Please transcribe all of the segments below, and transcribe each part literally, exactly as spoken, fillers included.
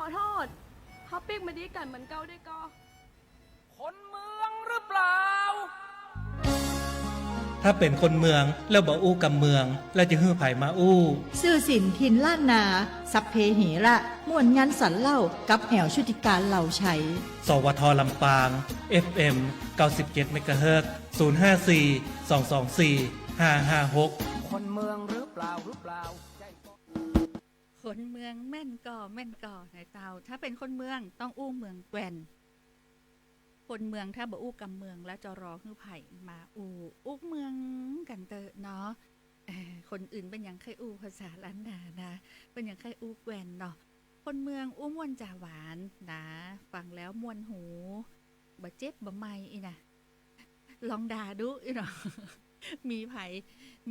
ขอโทษ เฮาปิ๊กบ่ดีกั๋นเหมือนเก่าได้ก่อ คนเมืองหรือเปล่า ถ้าเป๋นคนเมืองแล้วบ่อู้กำเมือง แล้วจะหื้อใผมาอู้ ซื่อสินถิ่นล้านนา สัพเพเหระ ม่วนงันสันเล่า กับแอ๋วชุติการ เหล่าชัย สวท ลำปาง เอฟเอ็ม เก้าสิบเจ็ด เมกะเฮิรตซ์ ศูนย์ห้าสี่ สองสองสี่ ห้าห้าหก คนเมืองหรือเปล่า หรือเปล่า ใช่ก็ คนเมืองแม่นก่อ แม่นก่อ นายเจ้า ถ้าเป๋นคนเมืองต้องอู้เมืองแก่น คนเมืองถ้าบ่อู้กำเมืองแล้วจะรอหื้อใผมาอู้ อู้เมืองกั๋นเต๊อะเนาะ เอ่อ คนอื่นเปิ้นหยังใค่อู้ภาษาล้านนานะ เปิ้นหยังใค่อู้แก่นเนาะ คนเมืองอู้ม่วนจ๋าหวานนะ ฟังแล้วม่วนหู บ่เจ็บบ่ไหม้อี้นะ ลองด่าดูอี้เนาะ มีใผ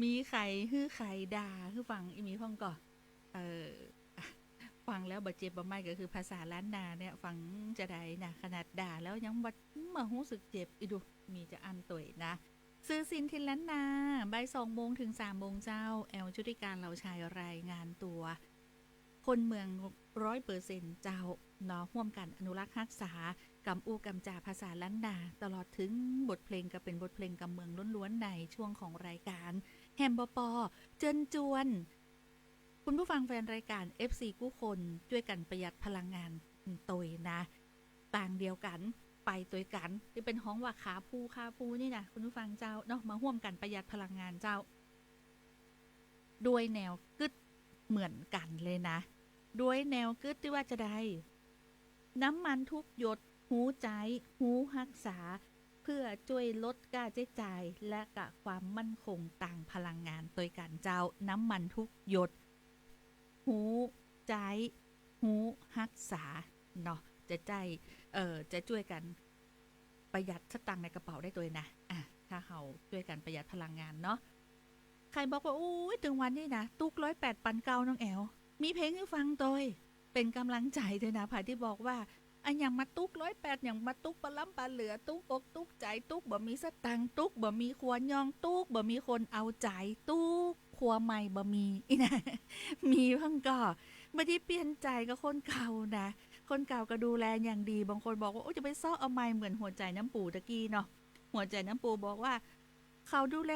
มีใผหื้อใผด่าหื้อฟัง อีมีพ่องก่อ เออ ฟังแล้วบ่เจ็บบ่ไหม้ก็คือภาษาล้านนาเนี่ย ฟังจะใดนะ ขนาดด่าแล้วยังบ่ บ่ฮู้สึกเจ็บ อีดู มีจะอั้นตวยนะ ซื่อสินถิ่นล้านนา บ่ายสองโมงถึงสามโมงเจ้า แอ๋วชุติการ เหล่าชัยรายงานตั๋ว คนเมืองร้อยเปอร์เซ็นต์เจ้า เนาะ ฮ่วมกั๋นอนุรักษ์ฮักษา กำอู้กำจ๋าภาษาล้านนา ตลอดเถิงบทเพลงก็เป๋นบทเพลงกำเมืองล้วนๆ ในช่วงของรายก๋าน แหมบ่ปอ เจิญจวน คุณผู้ฟังแฟนรายก๋าน เอฟซี กู้คน จ้วยกั๋นประหยัดพลังงานตวยนะ ตางเดียวกั๋น ไปตวยกั๋น ตี้เปิ้นฮ้องว่าคาพู คาพูนี่นะ คุณผู้ฟังเจ้า เนาะ มาฮ่วมกั๋นประหยัดพลังงานเจ้า ด้วยแนวกึ๊ดเหมือนกั๋นเลยนะ ด้วยแนวกึ๊ดตี้ว่าจะใด น้ำมันทุกหยด ฮู้ใจ๊ ฮู้ฮักษา เพื่อจ้วยลดก้าใจ๊จ่าย และกะความมั่นคงตางพลังงานตวยกั๋นเจ้า น้ำมันทุกหยด ฮู้ใจ๊ ฮู้ฮักษา เนาะ จะใจ๊ เอ่อ จะจ้วยกั๋นประหยัดสตางค์ในกระเป๋าได้ตวยนะ อ่ะ ถ้าเฮาจ้วยกั๋นประหยัดพลังงานเนาะ ใผบอกว่า อุ๊ย ตึงวันนี้นะ ตุ๊กร้อยแปดปันเก้า น้องแอ๋ว มีเพลงหื้อฟังตวย เป๋นก๋ำลังใจ๋ตวยนะ ใผตี้บอกว่า อะหยังมาตุ๊กร้อยแปด หยังมาตุ๊กปะล้ำปะเหลือ ตุ๊กอกตุ๊กใจ๋ ตุ๊กบ่มีสตางค์ ตุ๊กบ่มีครัวยอง ตุ๊กบ่มีคนเอาใจ๋ ตุ๊กครัวใหม่บ่มี อี้นะ มีพ่องก่อ บ่ดีเปลี่ยนใจ๋กับคนเก่านะ คนเก่าก็ดูแลอย่างดี บางคนบอกว่า โอ้ จะไปเซาะเอาใหม่ เหมือนหัวใจ๋น้ำปูตะกี้เนาะ หัวใจ๋น้ำปูบอกว่า เขาดูแล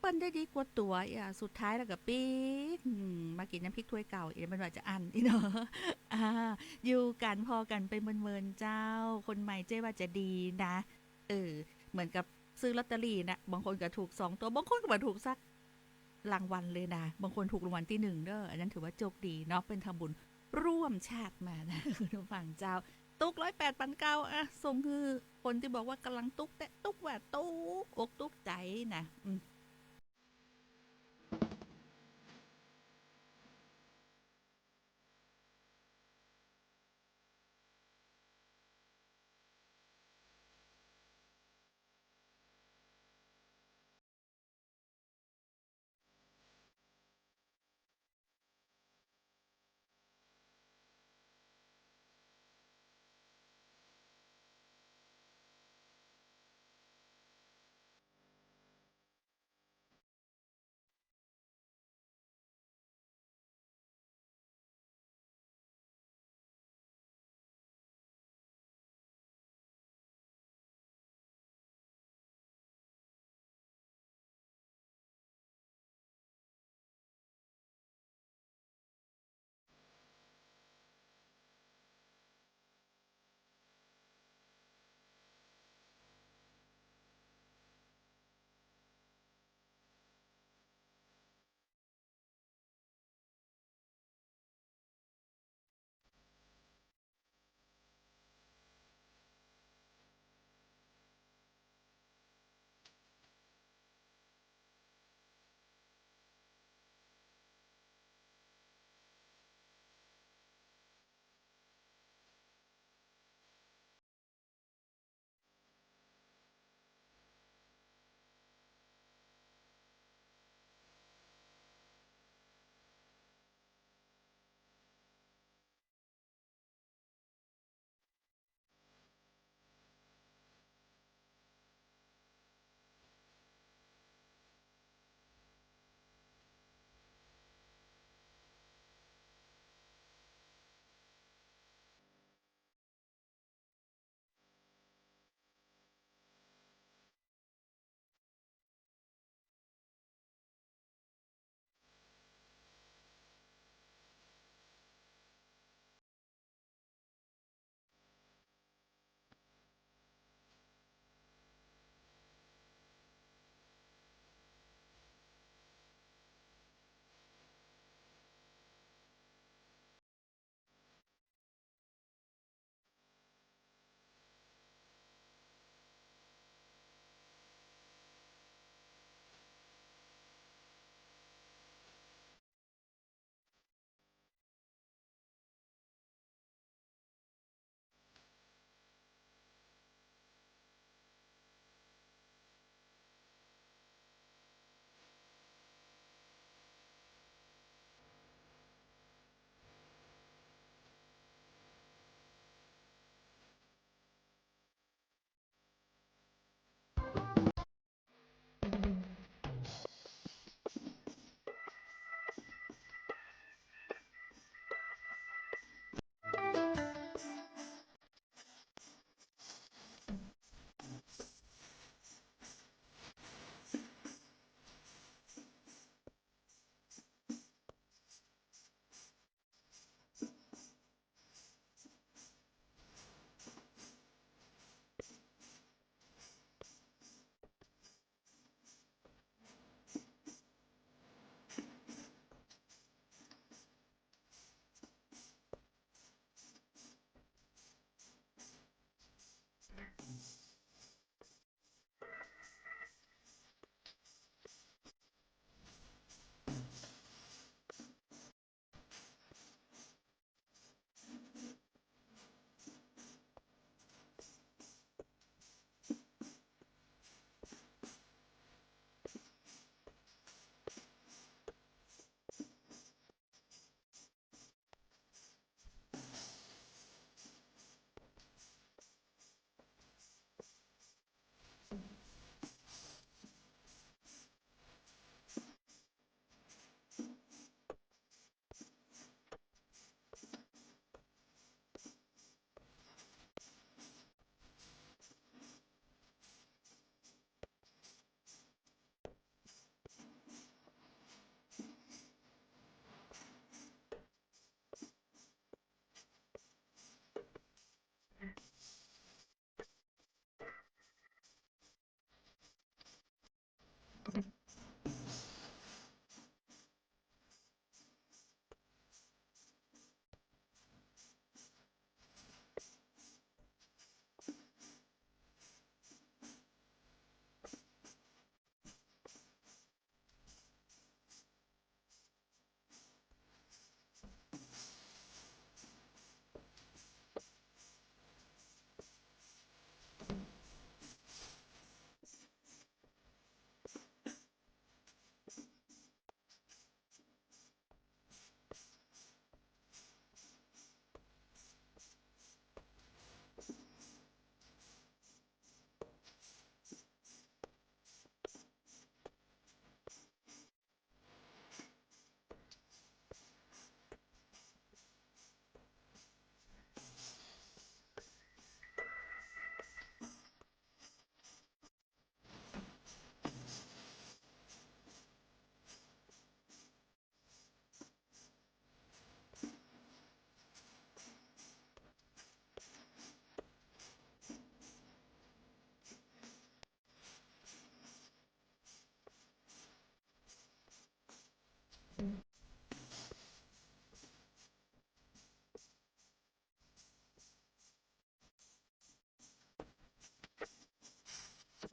เปิ้นได้ดีกว่าตั๋ว อ่ะ สุดท้ายแล้วก็ปิ๊ก อืม มากิ๋นน้ำพริกถ้วยเก่า อี้นะ เปิ้นว่าจะอั้น อี้เนาะ อ่า อยู่กั๋นผ่อกั๋นไปเมินๆ เจ้า คนใหม่เจ้ว่าจะดีนะ เออ เหมือนกับซื้อลอตเตอรี่นะ บางคนก็ถูกสองตั๋ว บางคนก็บ่ถูกสักรางวัลเลยนะ บางคนถูกรางวัลตี้หนึ่งเด้อ อันนั้นถือว่าโจคดีเนาะ เปิ้นทำบุญร่วมชาติมานะ คุณผู้ฟังเจ้า ตุ๊กร้อยแปดปันเก้า อ่ะ ส่งหื้อคนตี้บอกว่ากำลังตุ๊กแต๊ ตุ๊กว่าตุ๊กอกตุ๊กใจ๋นะ อืม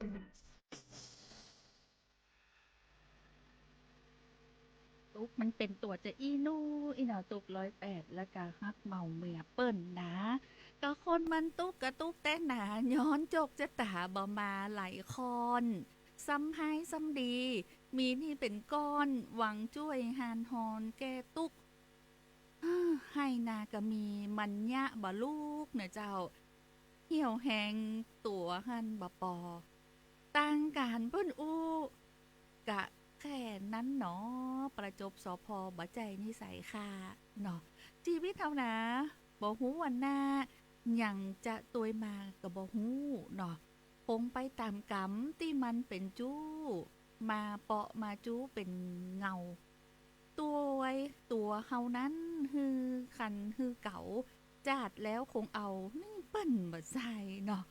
ตุ๊กมันเป๋นตั๋วจาอี้หนูอี้เนาะ ตุ๊กร้อยแปด แล้วก็ฮักเหมาเมียเปิ้นนา ก็คนมันตุ๊กก็ตุ๊กแต๊นา ย้อนโจกจะต๋าบ่มาไหลค่อน ซ้ำฮ้ายซ้ำดี มีหนี้เป๋นก้อน หวังจ้วยฮานฮอนแก้ตุ๊ก ไฮ่นาก็มี มันเยียะบ่ลูกเน่อเจ้า เหี่ยวแฮงตั๋วหั้นบ่ปอ ตางก๋านเปิ้นอู้ กะแค่นั้นหนอ ประจบ สภ บ่ใจ้นิสัยข้าเนาะ จีวิตเฮานา บ่ฮู้วันหน้า หยังจะตวยมาก็บ่ฮู้เนาะ คงไปต๋ามก๋รรมตี้มันเป๋นจู้ มาเปาะมาจู้เป๋นเงา ตวยตั๋วเฮานั้น หื้อคันหื้อเก๋า จาดแล้วคงเอานึ่งเปิ้นบ่ใส่เนาะ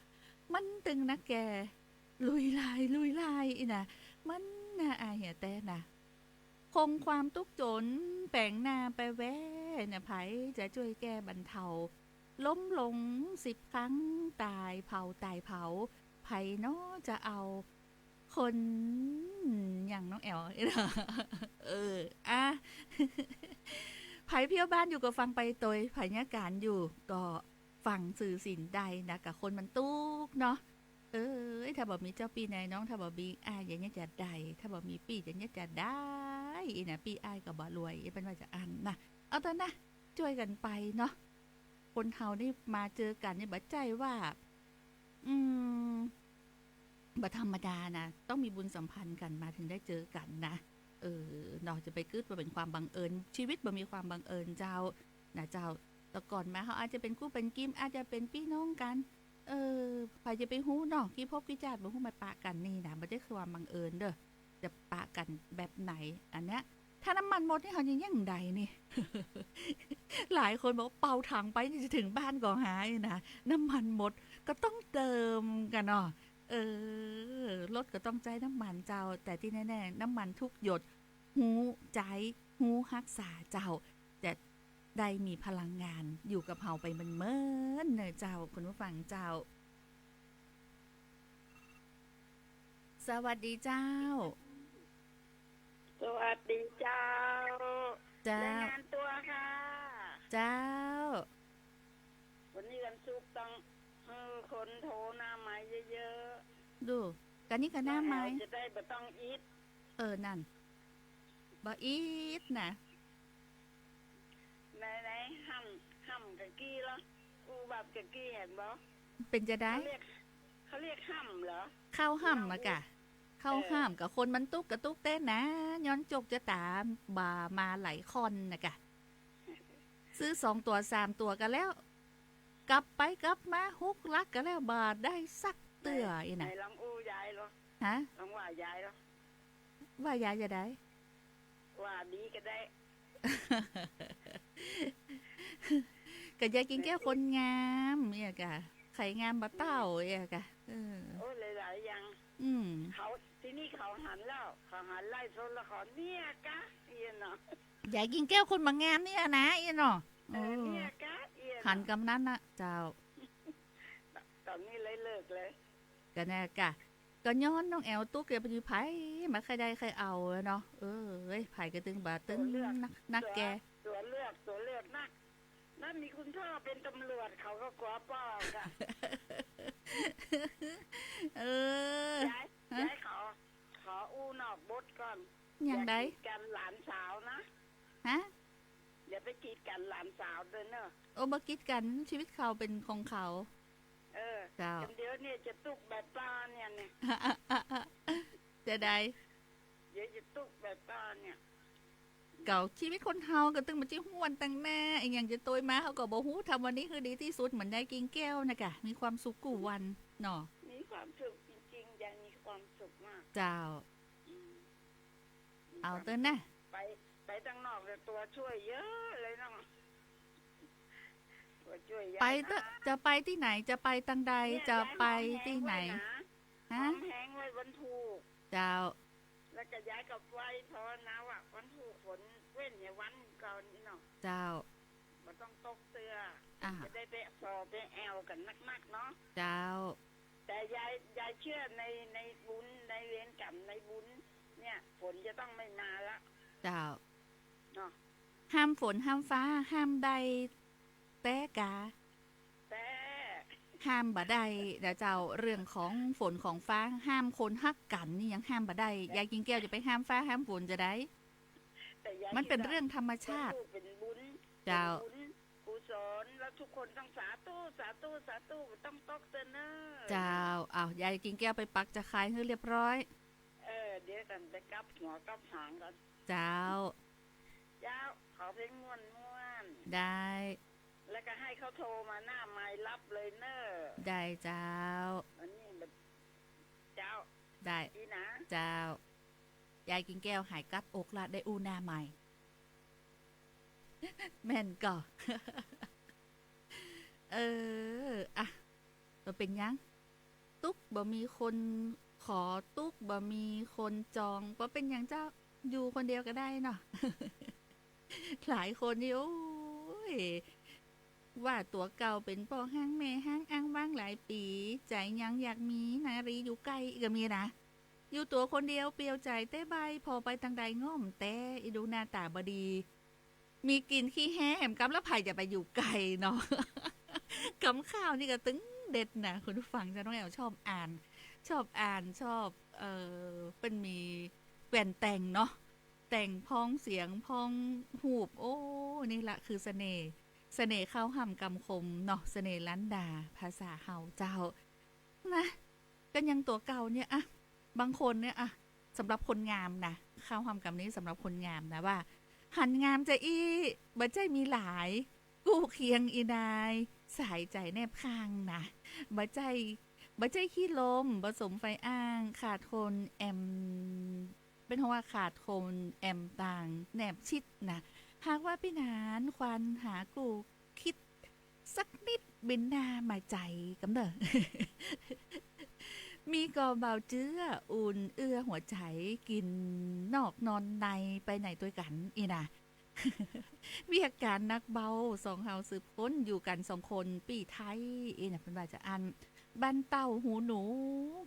มันตึงนักแก่ ลุยลาย ลุยลายอี้นะ มันน่าอายเหียแต๊นะ คงความตุ๊กจน แป๋งหน้าไปแว่นะ ใผจะจ้วยแก้บรรเทา ล้มลงสิบครั้ง ตายเผา ตายเผา ใผน้อจะเอา คนอย่างน้องแอ๋ว เออ อ่ะ ใผเพี้ยวบ้านอยู่ก็ฟังไปตวย ใผเยียะก๋านอยู่ก็ฟังซื่อสินได้นะ กะคนมันตุ๊กเนาะ เอ้ย ถ้าบ่มีเจ้าปี้นายน้อง ถ้าบ่มีอ้ายอย่างเนี้ยจะใด ถ้าบ่มีปี้อย่างเนี้ยจะใด อี้นะ ปี้อ้ายก็บ่รวย อี้เปิ้นว่าจาอั้นนะ เอาเต๊อะนะ จ้วยกั๋นไปเนาะ คนเฮานี่มาเจอกั๋นนี่บ่ใจ้ว่า อืม บ่ธรรมดานะ ต้องมีบุญสัมพันธ์กั๋นมาถึงได้เจอกั๋นนะ เออ เนาะ จะไปกึ๊ดว่าเป๋นความบังเอิญ จีวิตบ่มีความบังเอิญเจ้า นะเจ้า แต่ก่อนมาเฮาอาจจะเป๋นกู้เป๋นกิม อาจจะเป๋นปี้น้องกั๋น เออ ใผจะไปฮู้เนาะ กี่ภพกี่จาติบ่ฮู้ มาปะกั๋นนี่นะ บ่ใจ้คือความบังเอิญเด้อ จะปะกั๋นแบบไหน อันเนี้ย ถ้าน้ำมันหมดนี่เฮาจะเยียะใดนี่ หลายคนบอกว่าเป่าถังไปนี่จะถึงบ้านก่อหาอี้นะ น้ำมันหมดก็ต้องเติมกั๋นเนาะ เออ รถก็ต้องใจ๊น้ำมันเจ้า แต่ตี้แน่ๆ น้ำมันทุกหยด ฮู้ใจ๊ ฮู้ฮักษาเจ้า จะได้มีพลังงานอยู่กับเฮาไปเมินๆ เน่อเจ้า คุณผู้ฟังเจ้า สวัสดีเจ้า สวัสดีเจ้า เจ้า รายงานตั๋วค่ะ เจ้า วันนี้วันศุกร์ต้องหื้อคนโทรหน้าไม้เยอะๆ ดู กะนี้กะหน้าไม้ จะได้บ่ต้องอิด เออ นั่น บ่อิดนะ ไหนๆ ฮ่ำ ฮ่ำกะกี้ละ อู้บับกะกี้หันบ่ เป๋นจาใด เขาเรียก เขาเรียกฮ่ำเหรอ เข้าฮ่ำอะกะ เข้าฮ่ำ เออ กะคนมันตุ๊กกะตุ๊กแต๊นะ ย้อนโจกจะต๋าบ่ามาไหลค่อนนะกะ ซื้อสองตั๋วสามตั๋วกะแล้ว กลับไปกลับมาฮุกลักกะแล้ว บ่ได้สักเตื้อ ไหน อี้นะ ไหนลองอู้ยายลอง ฮะ ลองว่ายายลอง ว่ายายจาใด ว่าดีก็ได้ กะยายกิ่งแก้วคนงาม เอี้ยกะ ไข่งามบ่เต้า เอี้ยกะ เออ โอ้ หลายๆ อย่าง อืม เขา ตี้นี่เขาหันแล้ว เขาหันไลฟ์สดแล้วเขา เนี่ยกะ เอี้ยเนาะ ยายกิ่งแก้วคนบ่างามเนี่ยนะ เอี้ยเนาะ เออ เออ เนี่ยกะ เอี้ยเนาะ หันกำนั้นนะ เจ้า ต๋อนนี้เลยเลิกเลย กะแน่กะ กะย้อนน้องแอ๋วตุ๊ก เดี๋ยวไปดูใผมาใค่ได้ใค่เอาเนาะ เออ เอ้ย ใผกะตึงบ่าตึง ตั๋วเลือก นัก นักแก่ ตั๋ว ตั๋วเลือก ตั๋วเลือกนัก นั่นมีคุณพ่อเป๋นต๋ำรวจ เขาก็กั๋วป้อก่ะ เออ ยาย ฮะ ยายขอ ขออู้นอกบทก่อน อย่างใด อย่ากีดกั๋นหลานสาวนะ ฮะ อย่าไปกีดกั๋นหลานสาวเด้อเนาะ โอ้ บ่กีดกั๋น จีวิตเขาเป๋นของเขา เออ เจ้า เดี๋ยวเนี่ยจะตุ๊กแบบป้าเนี่ย เนี่ย จะใด เดี๋ยวจะตุ๊กแบบป้าเนี่ย เก่า จีวิตคนเฮากะตึงบ่าจะฮู้วันตังหน้า อะหยังจะตวยมาเฮากะบ่ฮู้ ทำวันนี้คือดีตี้สุด เหมือนยายกิ่งแก้วนะกะ มีความสุขกู้วันเนาะ มีความสุขจริงๆ ยายมีความสุขมาก เจ้า อืม เอาเต๊อะนะ ไป ไปตังนอกเนี่ยตั๋วจ้วยเยอะเลยเนาะ ตั๋วจ้วยเยอะ ไปเต๊อะนะ จะไปตี้ไหน จะไปตังใด เนี่ย จะไปตี้ไหน ยายหอมแฮงไว้นะ ฮะ หอมแฮงไว้วันถูก เจ้า แล้วกะยายก็ไหว้ภาวนาว่าวันถูกฝนเว้นเนี่ยวันก่อนนี่เนาะ เจ้า บ่ต้องตกเตื้อ อ่า จะได้ไปสอไปแอ่วกั๋นนักๆ เนาะ เจ้า แต่ยาย ยายเจื้อใน ในบุญ ในเวรกรรม ในบุญ เนี่ย ฝนจะต้องไม่มาละ เจ้า เนาะ ห้ามฝนห้ามฟ้า ห้ามได้แต๊กา แต่ ห้ามบ่ได้นะเจ้า เรื่องของฝนของฟ้า ห้ามคนฮักกั๋นนี่ยังห้ามบ่ได้ ยายกิ่งแก้วจะไปห้ามฟ้าห้ามฝนจะได้ แต่ยาย มันเป๋นเรื่องธรรมชาติ เป๋นบุญ เจ้า เป๋นบุญกุศล แล้วทุกคนต้องสาธุ สาธุ สาธุ ต้องตกเตื้อเน่อ เจ้า อ้าว ยายกิ่งแก้วไปปักจะคายหื้อเรียบร้อย เออ เดี๋ยวก่อน ไปกับหัวกับหางก่อน เจ้า เจ้า ขอเพลงม่วนๆ ได้ แล้วก็ให้เขาโทรมาหน้าไมค์รับเลยเน่อ ได้เจ้า อันนี้มัน เจ้า ได้ ดีนะ เจ้า ยายกิ่งแก้วหายกั๊ดอกละ ได้อู้หน้าไมค์ แม่นก่อ เออ อะ บ่เป๋นหยัง ตุ๊กบ่มีคนขอ ตุ๊กบ่มีคนจอง บ่เป๋นหยังเจ้า อยู่คนเดียวก็ได้เนาะ หลายคนนี่ โอ้ย ว่าตั๋วเก่าเป๋นป้อฮั้งแม่ฮั้ง อ้างว้างหลายปี๋ ใจ๋ยังอยากมีนารีอยู่ใก้ ก็มีนะ อยู่ตั๋วคนเดียวเปลี่ยวใจ๋แต๊ใบ้ ผ่อไปตางใดง่อมแต๊ อีดูหน้าต๋าบ่ดี มีกิ๋นขี้แฮ้แหมกำ แล้วใผจะไปอยู่ใก้เนาะ กำข้าวนี่ก็ตึงเด็ดนะ คุณผู้ฟังเจ้า น้องแอวชอบอ่าน ชอบอ่าน ชอบ เอ่อ เปิ้นมีแว่นแต่งเนาะ แต่งพ้องเสียงพ้องฮูป โอ้ นี่ละคือเสน่ห์ เสน่ห์ข้าวฮ่ำกำคมเนาะ เสน่ห์ล้านนา ภาษาเฮาเจ้า นะ ก็ยังตั๋วเก่าเนี่ยอะ บางคนเนี่ยอะ สำหรับคนงามนะ ข้าวฮ่ำกำนี้สำหรับคนงามนะ ว่าหันงามจะอี้ บ่ใจ้มีหลาย กู้เคียงอีนาย สายใจ๋แนบข้างนะ บ่ใจ้ บ่ใจ้ขี้ลม บ่สมใฝ่อ้าง ขาดคนแอม เปิ้นฮ้องว่าขาดคนแอมตางแนบชิดนะ หากว่าปี้หนานควานหากู้คิดสักนิด บินหน้ามาใจ๋กำเน่อ มีก่อบ่าวเจื้อ อุ่นเอื้อหัวใจ๋ กิ๋นนอกนอนใน ไปไหนตวยกั๋น อี้นะ เวียกก๋านหนักเบา สองเฮาสืบค้น อยู่กั๋นสองคนปี้ไท้ อี้นะ เปิ้นว่าจะอั้น บ้านเต้าหูหนู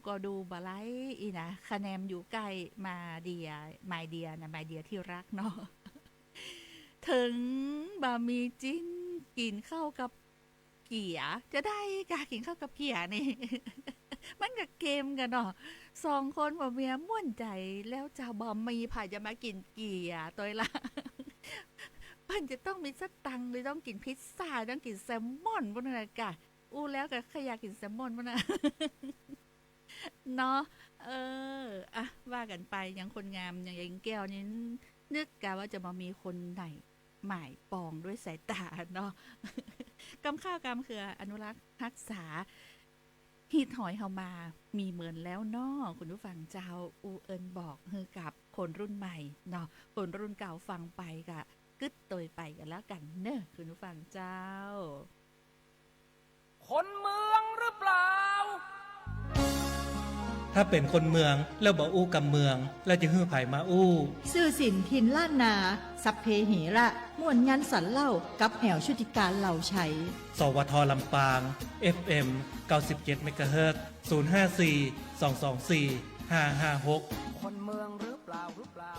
ก็ดูบ่ไร้ อี้นะ คะแนนอยู่ใก้ มาเดีย มายเดียนะ มายเดียที่รักเนาะ เถิงบ่มีจิ๊น กิ๋นข้าวกับเกี๋ย จะได้ก่ะ กิ๋นข้าวกับเกี๋ยนี่ มันก็เกมกั๋นเนาะ สองคนผัวเมียม่วนใจ๋ แล้วจะบ่มีใผจะมากิ๋นเกี๋ยตวยละ เปิ้นจะต้องมีสตังค์ เลยต้องกิ๋นพิซซ่า ต้องกิ๋นแซลมอน ปู้นน่ะก่ะ อู้แล้วก็ใค่อยากกิ๋นแซลมอนปู้นน่ะ เนาะ เออ อะ ว่ากั๋นไป ยังคนงาม ยัง ยังแก้วนี่ นึกกะว่าจะบ่มีคนไหนหมายปองด้วยสายต๋าเนาะ กำข้าวกำเครือ อนุรักษ์ฮักษา ฮีตหอยเฮามา มีเหมินแล้วเนาะ คุณผู้ฟังเจ้า อู้เอิ้นบอกหื้อกับคนรุ่นใหม่เนาะ คนรุ่นเก่าฟังไปก็กึ๊ดตวยไปกั๋นแล้วกั๋นเน่อ คุณผู้ฟังเจ้า คนเมืองหรือเปล่า ถ้าเป๋นคนเมืองแล้วบ่อู้กำเมือง แล้วจะหื้อใผมาอู้ ซื่อสินถิ่นล้านนา สัพเพเหระ ม่วนงันสันเล่า กับแอ๋วชุติกาเหล่าไชย สวท ลำปาง เอฟเอ็ม เก้าสิบเจ็ด เมกะเฮิรตซ์ ศูนย์ห้าสี่ สองสองสี่ ห้าห้าหก คนเมืองหรือเปล่า หรือเปล่า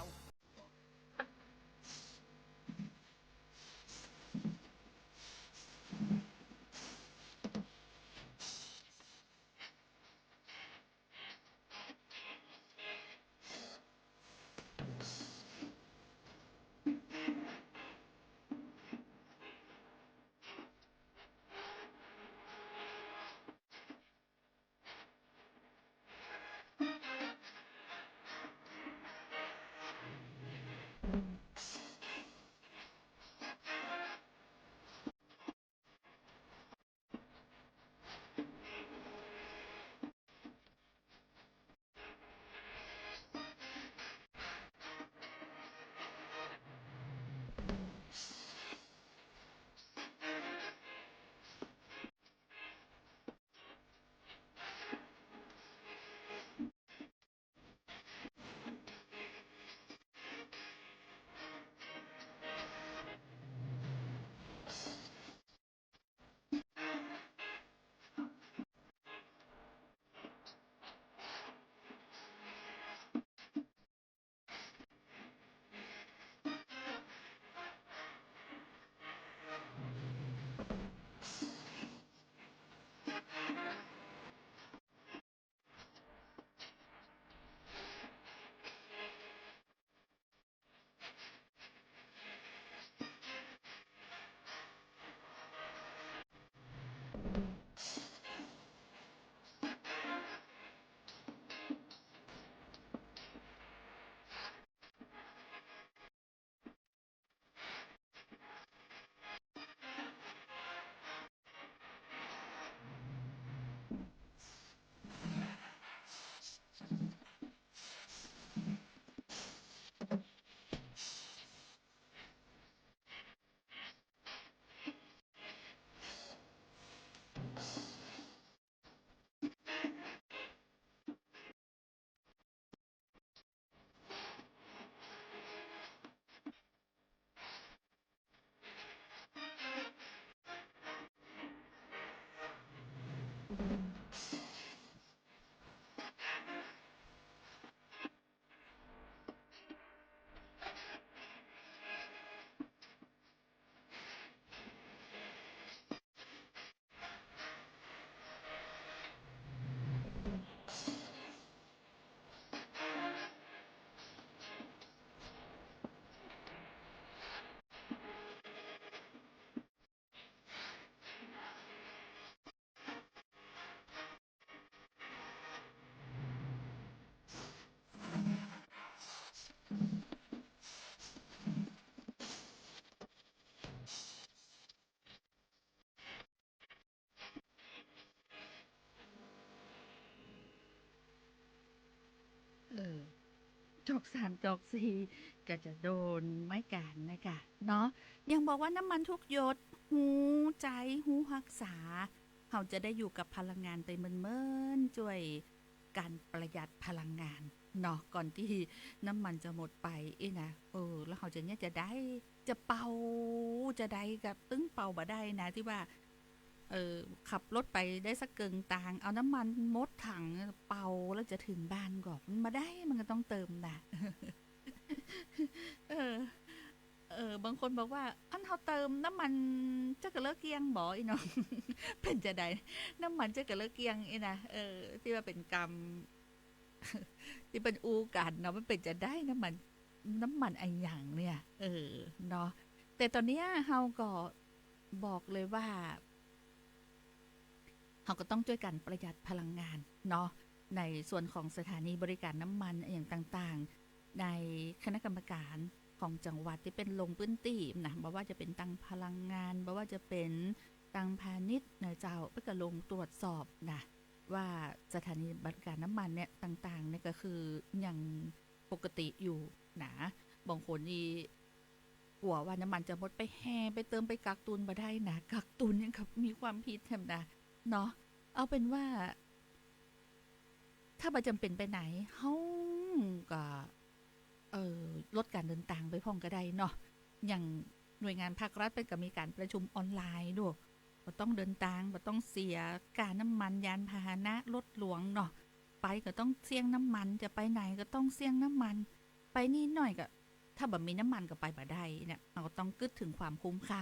สามจอกสี่ ก็จะโดนเหมือนกั๋นนะก่ะเนาะ ยังบอกว่าน้ำมันทุกหยด ฮู้ใจ๊ ฮู้ฮักษา เฮาจะได้อยู่กับพลังงานเตยเมินๆ จ้วยก๋านประหยัดพลังงานเนาะ ก่อนตี้น้ำมันจะหมดไปอี้นะ เออ แล้วเฮาจะเยียะจาใด จะเป่าจาใดก็ตึงเป่าบ่ได้นะ ตี้ว่า เออ ขับรถไปได้สักเกิ่งตาง เอาน้ำมันหมดถัง เป่าแล้วจะเถิงบ้านก่อ มันบ่ได้ มันก็ต้องเติมนะ เออ เออ บางคนบอกว่า อันเฮาเติมน้ำมันเจ้าก็เลิกเกลี้ยงบ่ อี้น้อง เป๋นจาใด น้ำมันเจ้าก็เลิกเกลี้ยงอี้นะ เออ ตี้ว่าเป๋นกำ ตี้เปิ้นอู้กั๋นเนาะ มันเป๋นจาใด น้ำมัน น้ำมันอะหยังเนี่ย เออ เนาะ แต่ต๋อนเนี้ยเฮาก็บอกเลยว่า เฮาก็ต้องจ้วยกั๋นประหยัดพลังงานเนาะ ในส่วนของสถานีบริการน้ำมันอะหยังต่างๆ ในคณะกรรมการของจังหวัดตี้เปิ้นลงพื้นตี้นะ บ่ว่าจะเป๋นตางพลังงาน บ่ว่าจะเป๋นตางพาณิชย์นะเจ้า เปิ้นก็ลงตรวจสอบนะ ว่าสถานีบริการน้ำมันเนี่ยต่างๆ เนี่ยก็คือยังปกติอยู่นะ บางคนนี่กั๋วว่าน้ำมันจะหมด ไปแห่ไปเติม ไปกักตุนบ่ได้นะ กักตุนยังกับมีความผิดแถมนะ เนาะ เอาเป๋นว่า ถ้าบ่จ๋ำเป๋นไปไหน เฮาก็ เออ ลดก๋านเดินตางไปพ่องก็ได้เนาะ อย่างหน่วยงานภาครัฐเปิ้นก็มีก๋านประชุมออนไลน์โดย บ่ต้องเดินตาง บ่ต้องเสียค่าน้ำมันยานพาหนะรถหลวงเนาะ ไปก็ต้องเสี้ยงน้ำมัน จะไปไหนก็ต้องเสี้ยงน้ำมัน ไปนี่หน้อยก็ ถ้าบ่มีน้ำมันก็ไปบ่ได้เนี่ย เฮาก็ต้องกึ๊ดเถิงความคุ้มค่า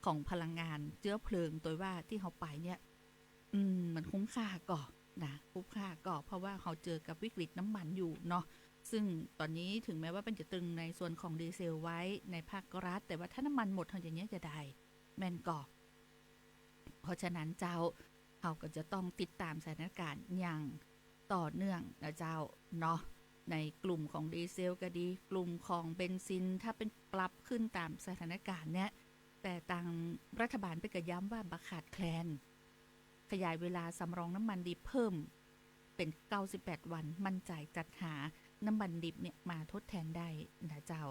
ของพลังงานเจื๊อเพลิง โตยว่าตี้เฮาไปเนี่ย อืม มันคุ้มค่าก่อนะ คุ้มค่าก่อ เพราะว่าเฮาเจอกับวิกฤตน้ำมันอยู่เนาะ ซึ่งต๋อนนี้เถิงแม้ว่าเปิ้นจะตรึงในส่วนของดีเซลไว้ในภาครัฐ แต่ว่าถ้าน้ำมันหมด เฮาจะเยียะจาใด แม่นก่อ เพราะฉะนั้นเจ้า เฮาก็จะต้องติดตามสถานการณ์อย่างต่อเนื่องนะเจ้าเนาะ ในกลุ่มของดีเซลก็ดี กลุ่มของเบนซิน ถ้าเปิ้นปรับขึ้นต๋ามสถานการณ์เนี่ย แต่ตางรัฐบาลเปิ้นก็ย้ำว่าบ่ขาดแคลน ขยายเวลาสำรองน้ำมันดิบเพิ่มเป๋นเก้าสิบแปดวัน มั่นใจ๋จัดหาน้ำมันดิบเนี่ยมาทดแทนได้นะเจ้า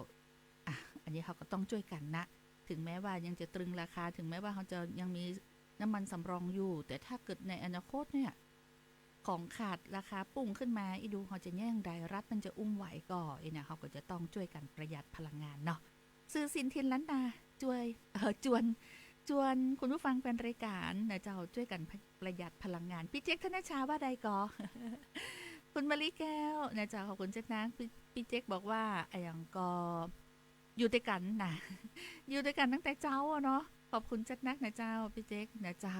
อ่ะ อันนี้เฮาก็ต้องจ้วยกั๋นนะ เถิงแม้ว่ายังจะตรึงราคา เถิงแม้ว่าเฮาจะยังมีน้ำมันสำรองอยู่ แต่ถ้าเกิดในอนาคตเนี่ย ของขาดราคาปุ้งขึ้นมา อีดูเฮาจะเยียะจาใด รัฐมันจะอุ้มไหวก่อ อี้นะ เฮาก็จะต้องจ้วยกั๋นประหยัดพลังงานเนาะ สื่อสินถิ่นล้านนา จ้วย เอ่อ จวน จวนคุณผู้ฟังแฟนรายการนะเจ้า จ้วยกั๋นประหยัดพลังงาน ปี้เจ๊ก ธนชา ว่าใดก่อ คุณมะลิแก้วนะเจ้า ขอบคุณเจ๊กนะ ปี้ ปี้เจ๊กบอกว่า อะหยังก่อ อยู่ตวยกั๋นนะ อยู่ตวยกั๋นตั้งแต่เจ๊าอะเนาะ ขอบคุณเจ๊กนักนะเจ้า ปี้เจ๊กนะเจ้า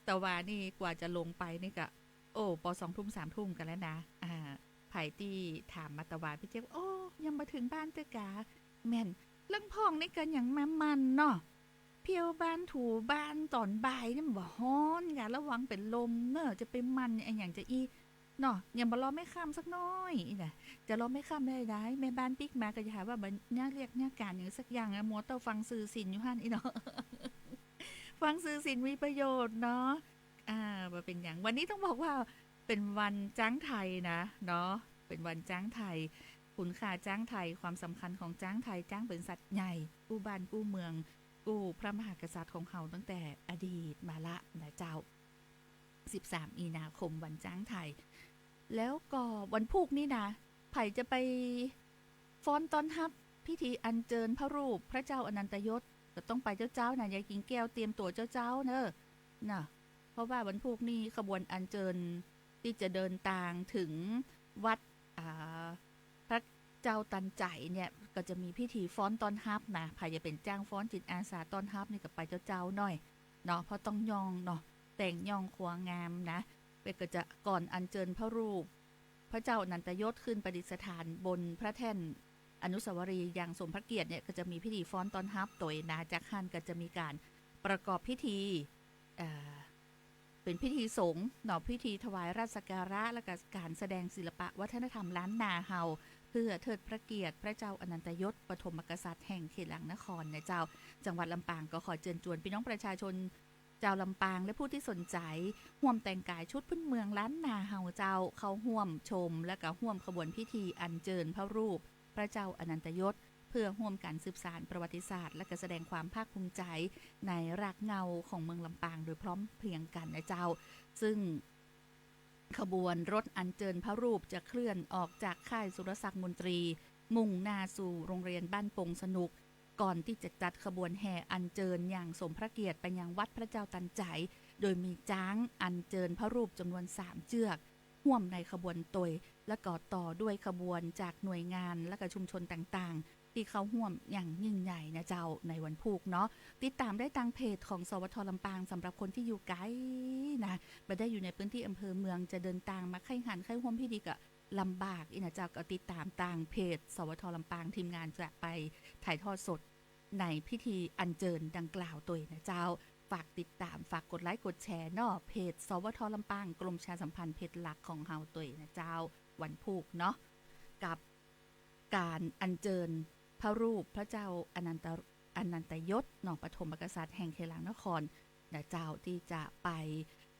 ตะวานี่กว่าจะลงไปนี่ก็ โอ้ ปอสองทุ่มสามทุ่มกั๋นแล้วนะ อ่า ใผตี้ถามมาตะวา ปี้เจ๊ก โอ้ ยังบ่เถิงบ้านเตื้อกา แม่น เรื่องพ่องนี่ก็ยังมาหมั่นเนาะ เพี้ยวบ้านถูบ้านต๋อนบ่ายนี่มันบ่ฮ้อนกา ระวังเป๋นลมเน่อ จะไปหมั่นอะหยังจะอี้ เนาะ ยังบ่รอแม่ค่ำสักหน้อยอี้นะ จะรอแม่ค่ำได้ใด แม่บ้านปิ๊กมาก็จะหาว่าบ่เยียะเวียกเยียะก๋านหยังสักอย่างนะ มัวแต่ฟังสื่อสินอยู่หั้นอี้เนาะ ฟังสื่อสินมีประโยชน์เนาะ อ่า บ่เป๋นหยัง วันนี้ต้องบอกว่าเป๋นวันจ๊างไทยนะ เนาะ เป๋นวันจ๊างไทย คุณค่าจ๊างไทย ความสำคัญของจ๊างไทย จ๊างเป๋นสัตว์ใหญ่ กู้บ้านกู้เมือง กู้พระมหากษัตริย์ของเฮาตั้งแต่อดีตมาละนะเจ้า สิบสามมีนาคมวันจ๊างไทย แล้วก็วันพูกนี่นะ ใผจะไปฟ้อนต้อนฮับพิธีอัญเจิญพระรูปพระเจ้าอนันตยศ ก็ต้องไปเจ๊าๆ นะ ยายกิ่งแก้วเตรียมตั๋วเจ๊าๆ เน่อ นะ เพราะว่าวันพูกนี่ขบวนอัญเจิญตี้จะเดินตางเถิงวัด อ่า พระเจ้าตันใจ๋เนี่ย ก็จะมีพิธีฟ้อนต้อนฮับนะ ใผจะเป๋นจ้างฟ้อนจิตอาสาต้อนฮับนี่ก็ไปเจ๊าๆ หน้อยเนาะ เพราะต้องย่องเนาะ แต่งย่องครัวงามนะ เปิ้นก็จะก่อนอัญเจิญพระรูปพระเจ้าอนันตยศขึ้นประดิษฐานบนพระแท่นอนุสาวรีย์อย่างสมพระเกียรติเนี่ย ก็จะมีพิธีฟ้อนต้อนฮับโตยนะ จากหั้นก็จะมีก๋านประกอบพิธี เอ่อ เป๋นพิธีสงฆ์เนาะ พิธีถวายราชสักการะ และก็ก๋านแสดงศิลปะวัฒนธรรมล้านนาเฮา เพื่อเทิดพระเกียรติพระเจ้าอนันตยศปฐมกษัตริย์แห่งเขตหลังนครนะเจ้า จังหวัดลำปางก็ขอเจิญจวนปี้น้องประชาชน จาวลำปางและผู้ตี้สนใจ๋ ฮ่วมแต่งก๋ายชุดพื้นเมืองล้านนาเฮาเจ้า เข้าฮ่วมชม และก็ฮ่วมขบวนพิธีอัญเจิญพระรูปพระเจ้าอนันตยศ เพื่อฮ่วมกั๋นสืบสานประวัติศาสตร์ และก็แสดงความภาคภูมิใจ๋ในรากเหง้าของเมืองลำปางโดยพร้อมเพรียงกั๋นนะเจ้า ซึ่ง ขบวนรถอัญเจิญพระรูปจะเคลื่อนออกจากค่ายสุรศักดิ์มนตรี มุ่งหน้าสู่โรงเรียนบ้านปงสนุก ก่อนตี้จะจัดขบวนแห่อัญเจิญอย่างสมพระเกียรติไปยังวัดพระเจ้าตันใจ๋ โดยมีจ๊างอัญเจิญพระรูปจ๋ำนวนสามเจื้อก ฮ่วมในขบวนตวย และก็ต่อด้วยขบวนจากหน่วยงานและก็ชุมชนต่างๆ ตี้เข้าฮ่วมอย่างยิ่งใหญ่นะเจ้า ในวันพูกเนาะ ติดต๋ามได้ตางเพจของ สวท ลำปาง สำหรับคนตี้อยู่ไก๋นะ บ่ได้อยู่ในพื้นตี้อำเภอเมือง จะเดินตางมาใค่หันใค่ฮ่วมพิธีก็ลำบากอี้นะเจ้า ก็ติดต๋ามตางเพจ สวท ลำปาง ทีมงานจะไปถ่ายทอดสดในพิธีอัญเจิญดังกล่าวตวยนะเจ้า ฝากติดต๋าม ฝากกดไลก์กดแชร์เนาะ เพจ สวท ลำปาง กรมประชาสัมพันธ์เพจหลักของเฮาตวยนะเจ้า วันพูกเนาะ กับ ก๋านอัญเจิญพระรูปพระเจ้าอนันต อนันตยศเนาะ ปฐมกษัตริย์แห่งเขลางนครนะเจ้า ตี้จะไป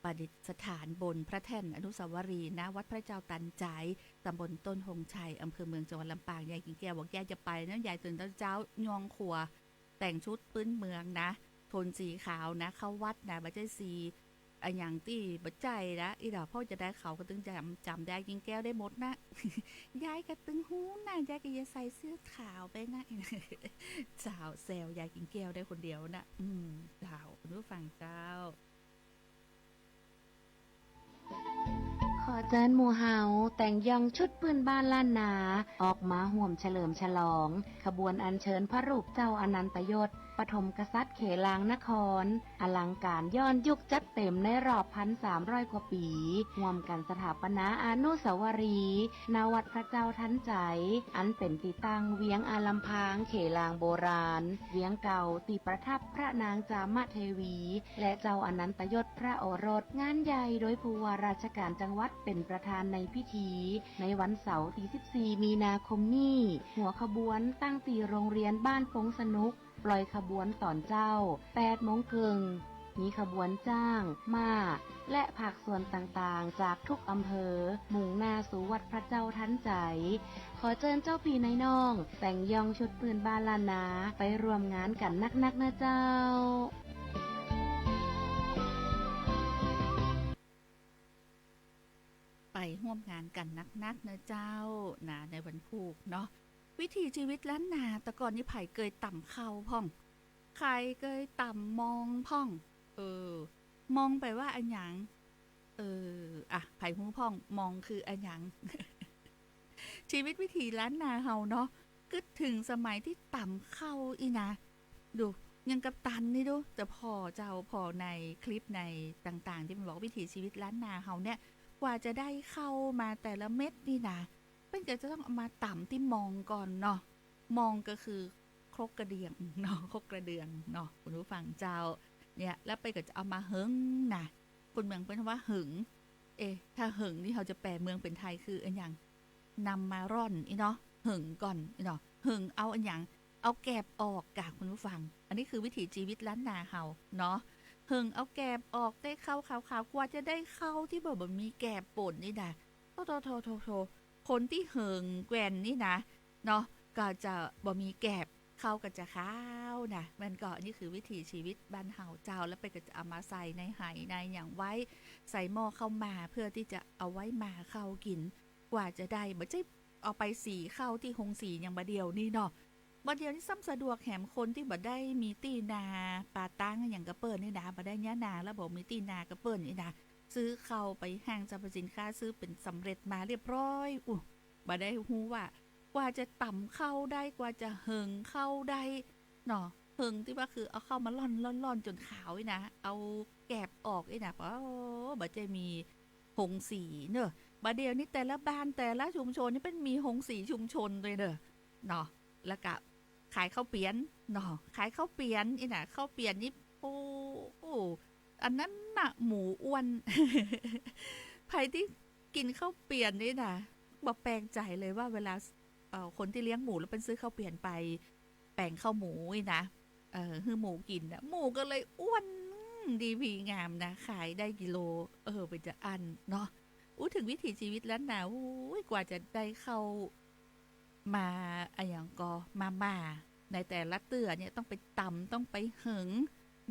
ประดิษฐานบนพระแท่นอนุสาวรีย์ ณ วัดพระเจ้าตันใจ๋ ตำบลต้นฮงชัย อำเภอเมือง จังหวัดลำปาง ยายกิ่งแก้วบอกยายจะไปนะ ยายตื่นเจ๊าๆ ย่องครัว แต่งชุดพื้นเมืองนะ โทนสีขาวนะ เข้าวัดนะ บ่ใจ้สี อะหยังตี้บ่ใจ้นะ อี้ดอก เพราะจะได้เขาก็ตึงจ๋ำ จ๋ำได้ กิ่งแก้วได้หมดนะ ยายก็ตึงฮู้นะ ยายก็จะใส่เสื้อขาวไปนะ เจ้า แซวยายกิ่งแก้วได้คนเดียวนะ อืม เจ้า คุณผู้ฟังเจ้า ขอเจิญหมู่เฮาแต่งย่องชุดพื้นบ้านล้านนา ออกมาฮ่วมเฉลิมฉลอง ขบวนอัญเชิญพระรูปเจ้าอนันตยศ ปฐมกษัตริย์เขลางนคร อลังก๋านย้อนยุคจัดเต็มในรอบพันสามร้อยกว่าปี๋ ฮ่วมกั๋นสถาปนาอนุสาวรีย์ ณ วัดพระเจ้าตันใจ๋ อันเป๋นตี้ตั้งเวียงอาลำพางเขลางโบราณ เวียงเก่าตี้ประทับพระนางจามเทวี และเจ้าอนันตยศพระโอรส งานใหญ่โดยผู้ว่าราชก๋านจังหวัดเป๋นประธานในพิธี ในวันเสาร์ตี้สิบสี่มีนาคมนี้ หัวขบวนตั้งตี้โรงเรียนบ้านปงสนุก ปล่อยขบวนต๋อนเจ๊าแปดโมงเกิ่ง มีขบวนจ๊าง ม้า และภาคส่วนต่างๆ จากทุกอำเภอ มุ่งหน้าสู่วัดพระเจ้าตันใจ๋ ขอเจิญเจ้าปี้นายน้อง แต่งย่องชุดพื้นบ้านล้านนา ไปร่วมงานกั๋นนักๆ เน้อเจ้า ไปฮ่วมงานกั๋นนักๆ เน้อเจ้า นะ ในวันพูกเนาะ วิถีชีวิตล้านนา แต่ก่อนนี้ใผเกยต๋ำข้าวพ่อง ใผเกยต๋ำมองพ่อง เออ มองแป๋ว่าอะหยัง เออ อะ ใผฮู้พ่อง มองคืออะหยัง ชีวิตวิถีล้านนาเฮาเนาะ กึ๊ดเถิงสมัยตี้ต๋ำข้าวอี้นะ ดู อย่างกับตันนี่ดู จะผ่อเจ้า ผ่อในคลิปในต่างๆ ตี้มันบอกวิถีชีวิตล้านนาเฮาเนี่ย กว่าจะได้ข้าวมาแต่ละเม็ดนี่นะ เปิ้นก็จะต้องเอามาต๋ำตี้มองก่อนเนาะ มองก็คือครกกระเดื่องเนาะ ครกกระเดื่องเนาะ คุณผู้ฟังเจ้า เนี่ย แล้วเปิ้นก็จะเอามาเหิงนะ คนเมืองเปิ้นว่าเหิง เอ๊ะ ถ้าเหิงนี่เฮาจะแปลเมืองเป๋นไทยคืออะหยัง นำมาร่อนอี้เนาะ เหิงก่อนอี้เนาะ เหิงเอาอะหยัง เอาแกบออกก่ะคุณผู้ฟัง อันนี้คือวิถีชีวิตล้านนาเฮาเนาะ เหิงเอาแกบออก ได้ข้าวขาวๆ กว่าจะได้ข้าวตี้บ่ บ่มีแกบป๋นนี่นะ โธ่ๆๆๆ คนตี้เหิงแกว่นนี่นะ เนาะ ก็จะบ่มีแกบ ข้าวก็จะขาวนะ มันก็ อันนี้คือวิถีชีวิตบ้านเฮาเจ้า แล้วเปิ้นก็จะเอามาใส่ในไหในหยังไว้ ใส่หม้อข้าวหม่า เพื่อตี้จะเอาไว้หม่าข้าวกิ๋น กว่าจะได้ บ่ใจ้เอาไปสีข้าวตี้โฮงสีอย่างบ่าเดี่ยวนี้เนาะ บ่าเดี่ยวนี้ซ้ำสะดวกแหม คนตี้บ่ได้มีตี้นา ป่าตางอย่างกับเปิ้นนี่นะ บ่ได้เยียะนา แล้วบ่มีตี้นากับเปิ้นนี่นะ ซื้อข้าวไปห้างสรรพสินค้า ซื้อเป๋นสำเร็จมาเรียบร้อย อู้ บ่ได้ฮู้ว่า กว่าจะต๋ำข้าวได้ กว่าจะเหิงข้าวได้เนาะ เหิงตี้ว่าคือเอาข้าวมาร่อนๆๆ จ๋นขาวอี้นะ เอาแกบออกอี้นะ โอ้ บ่ใจ้มีโฮงสีเนาะ บ่าเดี่ยวนี้แต่ละบ้านแต่ละชุมชนนี่เปิ้นมีโฮงสีชุมชนเลยเนาะ เนาะ แล้วก็ขายข้าวเปียนเนาะ ขายข้าวเปียนอี้นะ ข้าวเปียนนี่ โอ้ โอ้ อันนั้นน่ะ หมูอ้วน ใผตี้กิ๋นข้าวเปียนนี่นะ บ่แปลกใจ๋เลยว่าเวลา เอ่อ คนตี้เลี้ยงหมูแล้วเปิ้นซื้อข้าวเปียนไปแป๋งข้าวหมูนี่นะ เอ่อ หื้อหมูกิ๋นน่ะ หมูก็เลยอ้วน ม ดีปรีงามนะ ขายได้กิโล เออ เป๋นจาอั้นเนาะ อู้ เถิงวิถีชีวิตล้านนา โอ้ย กว่าจะได้ข้าวมา อะหยังก่อ มาม่า ในแต่ละเตื้อเนี่ย ต้องไปต๋ำ ต้องไปเหิง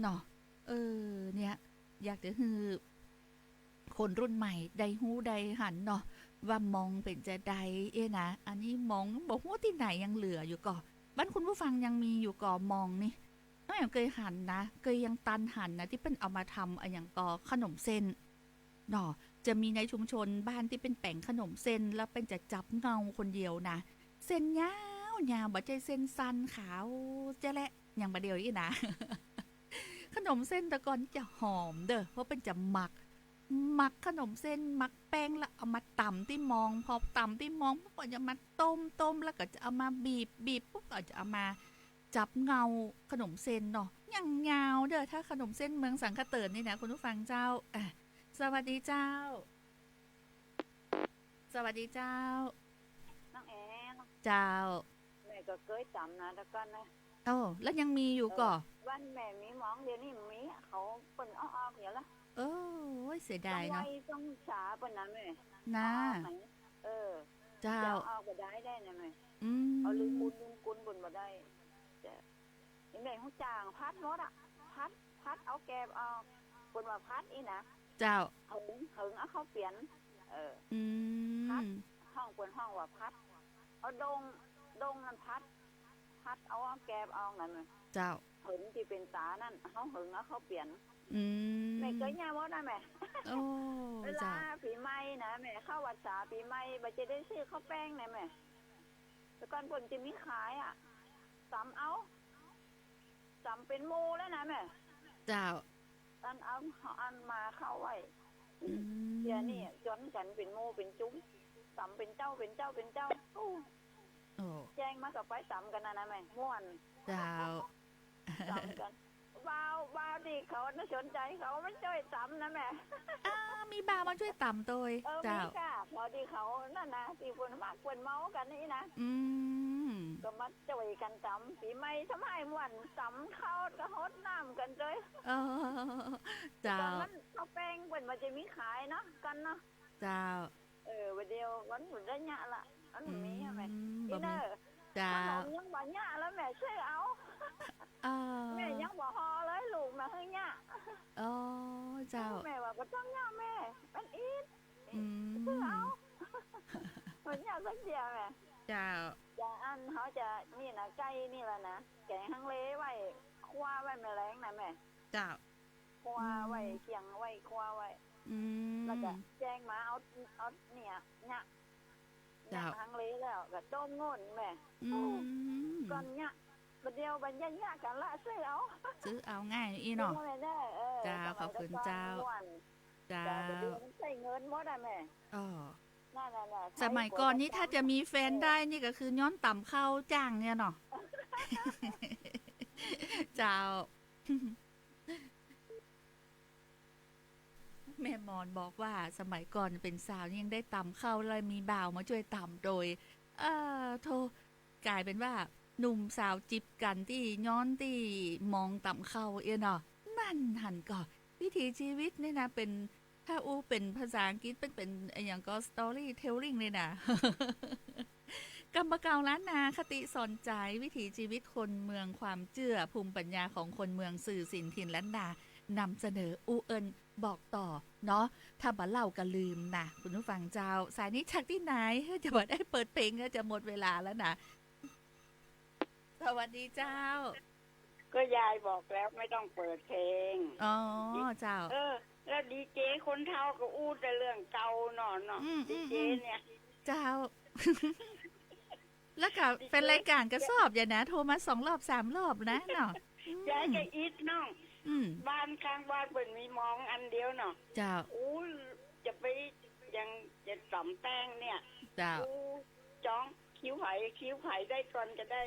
เนาะ เออ เนี่ย อยากจะหื้อ คนรุ่นใหม่ได้ฮู้ได้หันเนาะ ว่ามองเป๋นจาใดเอ๊ะนะ อันนี้มองบ่ฮู้ตี้ไหนยังเหลืออยู่ก่อ บ้านคุณผู้ฟังยังมีอยู่ก่อมองนี่ น้อยยังเกยหันนะ เกยยังตันหันนะ ตี้เปิ้นเอามาทำอะหยังก่อ ขนมเส้นเนาะ จะมีในชุมชนบ้านตี้เปิ้นแป๋งขนมเส้น แล้วเปิ้นจะจับเงาคนเดียวนะ เส้นยาวๆ บ่ใจ้เส้นสั้นขาวแจ๊ะแหละ อย่างบ่าเดี่ยวอี้นะ ขนมเส้นแต่ก่อนจะหอมเด้อ เพราะเปิ้นจะหมัก หมักขนมเส้น หมักแป้ง แล้วเอามาต๋ำตี้มอง พอต๋ำตี้มองปุ๊บ ก็จะมาต้ม ต้ม แล้วก็จะเอามาบีบ บีบปุ๊บ ก็จะเอามาจับเงาขนมเส้นเนาะ อย่างยาวเด้อ ถ้าขนมเส้นเมืองสังขะเติ่นนี่นะ คุณผู้ฟังเจ้า อ่ะ สวัสดีเจ้า สวัสดีเจ้า น้องแอน เจ้า แม่ก็เกยต๋ำนะ แต่ก่อนนะ โอ้ แล้วยังมีอยู่ก่อ เออ บ้านแม่มีมอง เดี๋ยวนี้มี เขาเปิ้นเอาออกเหียละ โอ้ย เสียดายเนาะ ต้องไว้ต้องสาเปิ้นนะแม่ นะ เอาออกไหน เออ เจ้า จะเอาออกบ่ได้ได้นะแม่ อืม เอาลืมบุญลืมคุณเปิ้นบ่ได้ จะ ไอ้แม่ฮู้จัก ผัดหมดอะ ผัด ผัดเอาแกบออก เปิ้นว่าผัดอี้นะ เจ้า เหิง เหิงเอาเข้าเปียน เออ อืม ผัด ฮ้อง เปิ้นฮ้องว่าผัด เอาดง ดงนั้นผัด ผัดเอาแกบออกนั้นน่ะ เจ้า เหิงตี้เป๋นต๋านั้น เฮาเหิงเอาเข้าเปียน อืม แม่เกยเยียะหมดนะแม่ โอ้ เวลา เจ้า ปี๋ใหม่นะแม่ เข้าพรรษาปี๋ใหม่ บ่จะได้ซื้อข้าวแป้งนะแม่ แต่ก่อนเปิ้นจะมีขายอะ ต๋ำเอา ต๋ำเป๋นหมู่แล้วนะแม่ เจ้า อันเอา อันมาเข้าไว้ อืม เดี๋ยวนี้จ๋นกั๋นเป๋นหมู่เป๋นจุ้ม ต๋ำเป๋นเจ้า เป๋นเจ้า เป๋นเจ้า โอ้ โอ้ แจ้งมาก็ไปต๋ำกั๋นนะนะแม่ ม่วน เจ้า ต๋ำกั๋น บ่าว บ่าวตี้เขาน่ะสนใจ๋ เขามาจ้วยต๋ำนะแม่ อ่า มีบ่าวมาจ้วยต๋ำโตย เออ เจ้า มีค่ะ พอดีเขานั่นนะ ตี้เปิ้นมักเปิ้นเมากั๋นนี่นะ อืม ก็มาจ้วยกั๋นต๋ำ ปี๋ใหม่ทำไมม่วน ต๋ำข้าวก็ฮดน้ำกั๋นโตย เออ เจ้า ต๋อนนั้นข้าวแป้งเปิ้นบ่จะมีขายเนาะ ก่อนเนาะ เจ้า เออ บ่าเดี่ยวมันบ่ได้เยียะละ มันบ่มี อืม อะแม่ บ่มี นี่เน่อ เจ้า ขนมยังบ่เยียะแล้วแม่ซื้อเอา เออ แม่ยังบ่ห่อเลย ลูกมาหื้อเยียะ อ๋อ เจ้า แม่ว่าบ่ต้องเยียะแม่ มันอิด อืม ซื้อเอา บ่เยียะสักเตื้อแม่ เจ้า จะอันเฮาจะนี่นะ ใก้นี่ละนะ แก๋งฮังเลไว้ คั่วไว้แม่แลงนะแม่ เจ้า คั่วไว้ อืม เคียงไว้ คั่วไว้ อืม แล้วก็แจ้งมาเอา เอาเนี่ย เนี่ย เจ้า เนี่ยฮังเลแล้วก็ต้มโง่นแม่ อืม โอ้ ก่อนเนี่ย บ่าเดี่ยวบ่าเยียะกั๋นละ ซื้อเอา ซื้อเอาง่ายอี้เนาะ ซื้อเอาแม่เน่อ เออ เจ้า สมัย ขอบคุณเจ้า ก่อนม่วน เจ้า เจ้า บ่าเดี่ยวมันใจ๊เงินหมดอะแม่ อ๋อ นั่นน่ะ สมัยก่อนนี่ถ้าจะมีแฟนได้นี่ก็คือย้อนต๋ำข้าวจ้างเนี่ยเนาะ เจ้า แม่มอนบอกว่าสมัยก่อนเป๋นสาวยังได้ต๋ำข้าว แล้วมีบ่าวมาจ้วยต๋ำโตย เออ โธ่ ก๋ายเป๋นว่าหนุ่มสาวจีบกั๋นตี้ย้อนตี้มองต๋ำข้าวเอี้ยเนาะ นั่นหันก่อ วิถีชีวิตนี่นะ เป๋น ถ้าอู้เป๋นภาษาอังกฤษเป๋น เป๋นอะหยังก่อ storytelling เลยนะ กำบ่าเก่าล้านนา คติสอนใจ วิถีชีวิตคนเมือง ความเจื้อ ภูมิปัญญาของคนเมือง สื่อศิลป์ถิ่นล้านนา นำเสนอ อู้เอิ้นบอกต่อเนาะ ถ้าบ่เล่าก็ลืมนะ คุณผู้ฟังเจ้า สายนี้จากตี้ไหน จะบ่ได้เปิดเพลง ก็จะหมดเวลาแล้วนะ สวัสดีเจ้า ก็ยายบอกแล้วไม่ต้องเปิดเพลง อ๋อ เจ้า เออ แล้วดีเจคนเฒ่าก็อู้แต่เรื่องเก่าเนาะ เนาะ อืม ดีเจ อืม อืม เนี่ย เจ้า แล้วก็ ดีเจ แฟนรายการก็ซอบอยู่นะ โทรมาสองรอบสามรอบนะเนาะ อืม ยายก็อิดน้อง อืม บ้านข้างบ้านเปิ้นมีมองอันเดียวเนาะ เจ้า อู้ จะไปยังจะต๋ำแป้งเนี่ย เจ้า อู้ จ้อง คิวใผ คิวใผได้ก่อนก็ได้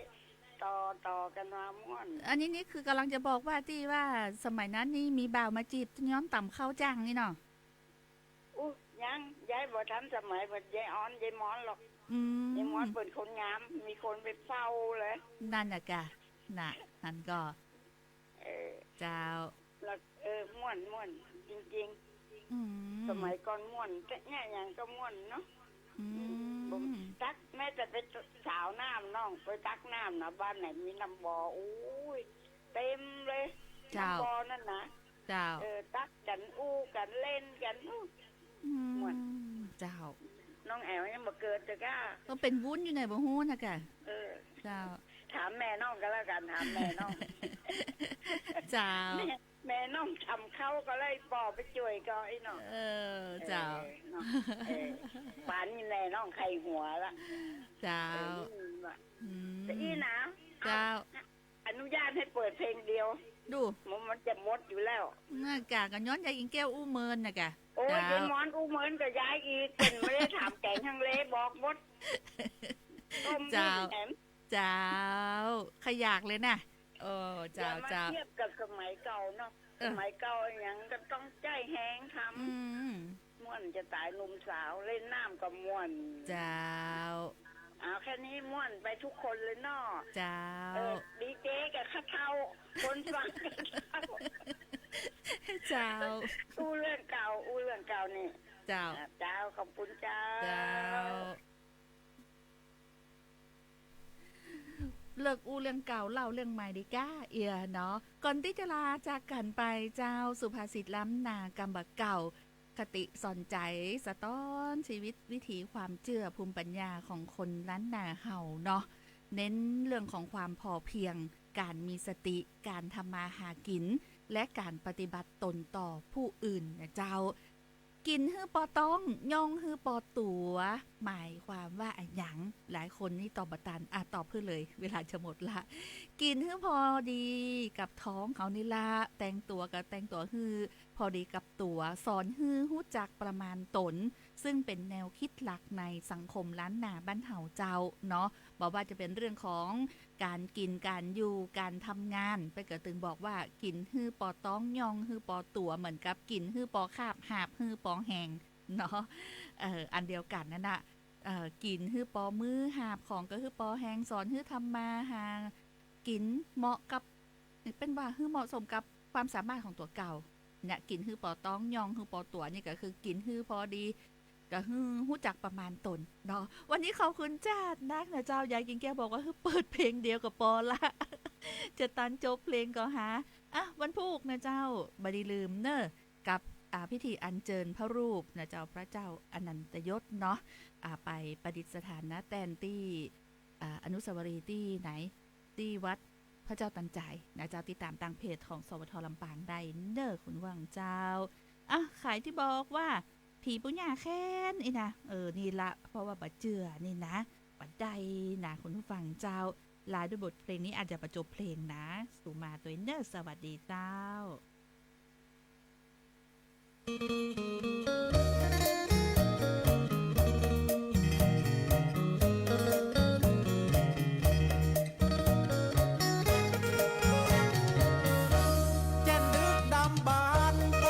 ต่อ ต่อกั๋นมาม่วน อันนี้นี่คือกำลังจะบอกว่าตี้ว่าสมัยนั้นนี่มีบ่าวมาจีบย้อนต๋ำข้าวจ้างนี่เนาะ อู้ ยัง ยายบ่ทันสมัยเหมือนยายออน ยายมอนหรอก อืม ยายมอนเปิ้นคนงาม มีคนไปเฝ้าเลย นั่นน่ะกะ น่ะ หันก่อ เออ เจ้า แล้ว เออ น ม่วนจริงๆ อืม สมัยก่อนม่วน แต่เนี่ยหยังก็ม่วนเนาะ อืม อืม บ่ ตัก แม้แต่ไปสาวน้ำน้อง ไปตักน้ำนะ บ้านไหนมีน้ำบ่อ โอ้ย เต็มเลย เจ้า น้ำบ่อนั่นนะ เจ้า เออ ตักกั๋น อู้กั๋น เล่นกั๋น อู้ อืม ม่วน เจ้า น้องแอ๋วยังบ่เกิดเตื้อก้า ก็เป๋นวุ้นอยู่ไหนบ่ฮู้นะก้า เออ เจ้า ถามแม่น้องก็แล้วกั๋น ถามแม่น้อง เจ้า แม่ แม่น้องทำเข้าก็เลยปอไปจ้วยก็ไอ้น้อง เออ เจ้า เออ เนาะ เออ ปานนี้แม่น้องใค่หัวละ เจ้า เออ นี่ว่ะ อืม แต่อี้นะ เจ้า เอา อนุญาตให้เปิดเพลงเดียว ดู มัน มันจะหมดอยู่แล้ว น่ะก้า ก็ย้อนยายกิ่งแก้วอู้เมินน่ะก้า โอ้ย เจ้า ยายหมอนอู้เมินกับยายอีก เปิ้นไม่ได้ถามแก๋งฮังเล บอกหมด ต้ม เจ้า แหนม เจ้า ขยากเลยนะ โอ้ เจ้า อย่ามา เจ้า เทียบกับสมัยเก่าเนาะ เออ สมัยเก่าอะหยังก็ต้องใจ๊แฮงทำ อืม ม่วนจะต๋าย หนุ่มสาวเล่นน้ำก็ม่วน เจ้า เอาแค่นี้ม่วนไปทุกคนเลยเนาะ เจ้า เออ ดีเจกับข้าเฒ่า คนฟังกับข้าเฒ่า เจ้า อู้เรื่องเก่า อู้เรื่องเก่านี่ เจ้า อ่า เจ้า ขอบคุณเจ้า เจ้า เลิกอู้เรื่องเก่า เล่าเรื่องใหม่ดีก้า เอียเนาะ ก่อนตี้จะลาจากกั๋นไปเจ้า สุภาษิตล้านนากำบ่าเก่า คติสอนใจ๋ สะต๊อนชีวิตวิถีความเจื้อภูมิปัญญาของคนล้านนาเฮาเนาะ เน้นเรื่องของความพอเพียง ก๋านมีสติ ก๋านทำมาหากิ๋น และก๋านปฏิบัติตนต่อผู้อื่นนะเจ้า กิ๋นหื้อปอต๊อง ย่องหื้อปอตั๋ว หมายความว่าอะหยัง หลายคนนี่ตอบบ่ตัน อ่ะ ตอบหื้อเลย เวลาจะหมดละ กิ๋นหื้อพอดีกับท้องเฮานี่ละ แต่งตั๋วก็แต่งตั๋วหื้อพอดีกับตั๋ว สอนหื้อฮู้จักประมาณต๋น ซึ่งเป๋นแนวคิดหลักในสังคมล้านนาบ้านเฮาเจ้าเนาะ บ่ว่าจะเป๋นเรื่องของก๋านกิ๋น ก๋านอยู่ ก๋านทำงาน เปิ้นก็ตึงบอกว่า กิ๋นหื้อปอต๊อง ย่องหื้อปอตั๋ว เหมือนกับกิ๋นหื้อปอคาบ หาบหื้อปอแฮง เนาะ เออ อันเดียวกั๋นนั่นน่ะ เอ่อ กิ๋นหื้อปอมือ หาบของก็หื้อปอแฮง สอนหื้อทำมาหากิ๋น เหมาะกับ เปิ้นว่าหื้อเหมาะสมกับความสามารถของตั๋วเก่า เนี่ย กิ๋นหื้อปอต๊อง ย่องหื้อปอตั๋ว นี่ก็คือกิ๋นหื้อพอดี ก็หื้อฮู้จักประมาณต๋นเนาะ วันนี้ขอบคุณจ๊าดนักนะเจ้า ยายกิ่งแก้วบอกว่าหื้อเปิดเพลงเดียวก็ปอละ จะตันจบเพลงก็หา อ่ะ วันพูกนะเจ้า บ่ดีลืมเน่อ กับ อ่า พิธีอัญเจิญพระรูปนะเจ้า พระเจ้าอนันตยศเนาะ อ่า ไปประดิษฐานนะแตนตี้ อ่า อนุสาวรีย์ตี้ไหน ตี้วัดพระเจ้าตันใจ๋นะเจ้า ติดต๋ามตางเพจของ สวท ลำปางได้เน่อคุณผู้ฟังเจ้า อ่ะ ใผตี้บอกว่า ผีปู่ย่าแค้นอี้นะ เออ นี่ละ เพราะว่าบ่เจื้อนี่นะ บ่ได้นะคุณผู้ฟังเจ้า ลาด้วยบทเพลงนี้ อาจจะบ่จบเพลงนะ สู่มาตวยเน่อ สวัสดีเจ้า เจ้นดึกดำบรรพ์โบ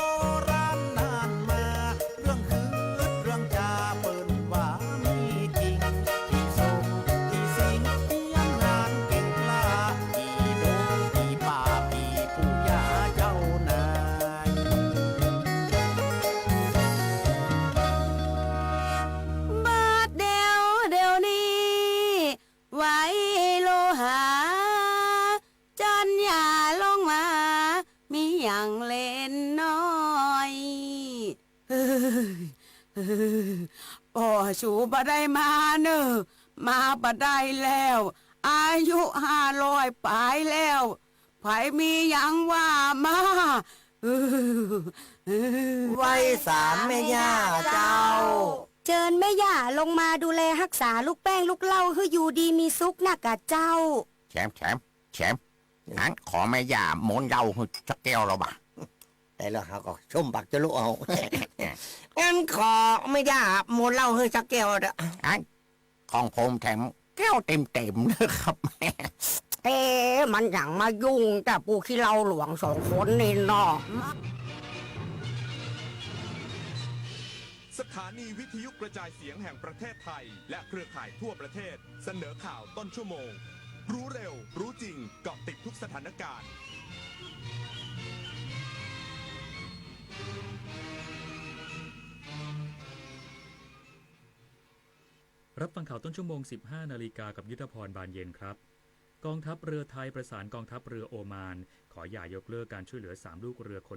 ราณนานมา เรื่องคืดเรื่องจาเปิ้นว่ามีจริง ตี้สงตี้สิงเฮี้ยนหานเก่งกล้า ตี้โดตี้ป้าตี้ปู่ย่าเจ้านาย บาดเดี่ยวเดี่ยวนี้ ไหวโลหา จันหญ้าลงมา มีหยังเล่นน้อย เฮ้ย เฮ้ย ป้อสูบ่ได้มาเน่อ มาบ่ได้แล้ว อายุห้าร้อยป๋ายแล้ว ใผมีหยังว่ามา เฮ้ย เฮ้ย ไหว้สาแม่ย่าเจ้า เจิญแม่ย่าลงมาดูแลฮักษาลูกแป้งลูกเหล้าหื้ออยู่ดีมีสุขนะกาเจ้า แชม แชม แชม อันขอแม่ย่าโมนเหล้าหื้อสักแก้วละบ่า แต่ละเฮาก็ชมปากจะลุเอา อันขอแม่ย่าโมนเหล้าหื้อสักแก้วเต๊อะ อันของผมแถมแก้วเต็มๆ เลยครับแม่ เอ๊ะ มันหยังมายุ่งแต่ปู่ขี้เหล้าหลวงสองคนนี่เนาะ สถานีวิทยุกระจายเสียงแห่งประเทศไทย และเครือข่ายทั่วประเทศ เสนอข่าวต้นชั่วโมง รู้เร็ว รู้จริง เกาะติดทุกสถานการณ์ รับฟังข่าวต้นชั่วโมง สิบห้านาฬิกา กับยุทธพร บานเย็นครับ กองทัพเรือไทยประสานกองทัพเรือโอมาน ขออย่ายกเลิกการช่วยเหลือสามลูกเรือขน